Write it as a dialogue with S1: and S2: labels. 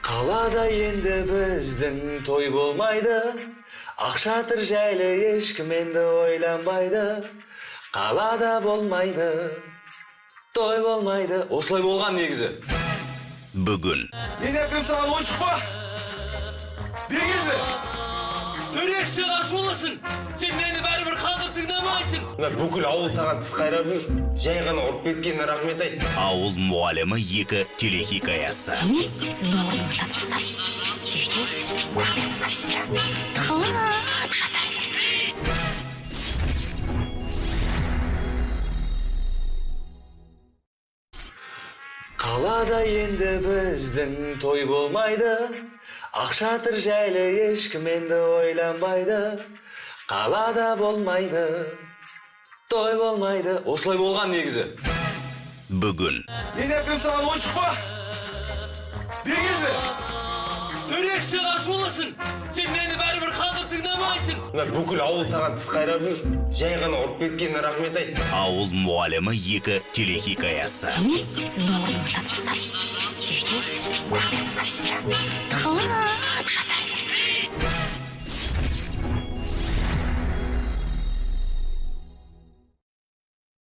S1: Қалада енді біздің той болмайды, Ақшатыр жайлы ешкім енді ойланбайды. Қалада болмайды, той болмайды. Осылай болған негізі.
S2: Бүгін.
S3: Мен әкем саған ойыншық па? Бергенді!
S1: Төреш, сен ашулысың. Сен мені бәрібір қазір тыңдамайсың.
S3: Мына бүкіл ауыл саған тіс қайрап жүр. Жай ғана ұрып кеткеніне рахмет айт.
S2: Ауыл мұғалімі 2 телехикаясы.
S4: Мен сіздің орныңызда болсам, үйде көрпенің астында тығылып жатар едім.
S1: Қалада енді біздің той болмайды, Ақшатыр жайлы ешкім енді ойланбайды. Қалада болмайды, той болмайды. Осылай болған негізі.
S2: Бүгін.
S3: Мен әкем саған ойыншық па? Бергенді!
S1: Төреш, сен ашулысың. Сен мені бәрібір қазір тыңдамайсың.
S3: Мына бүкіл ауыл саған тіс қайрап жүр. Жай ғана ұрып кеткеніне рахмет айт.
S2: Ауыл мұғалімі 2 телехикаясы.
S4: Мен сіздің орныңызда болсам, үйде көрпенің астында тығылып жатар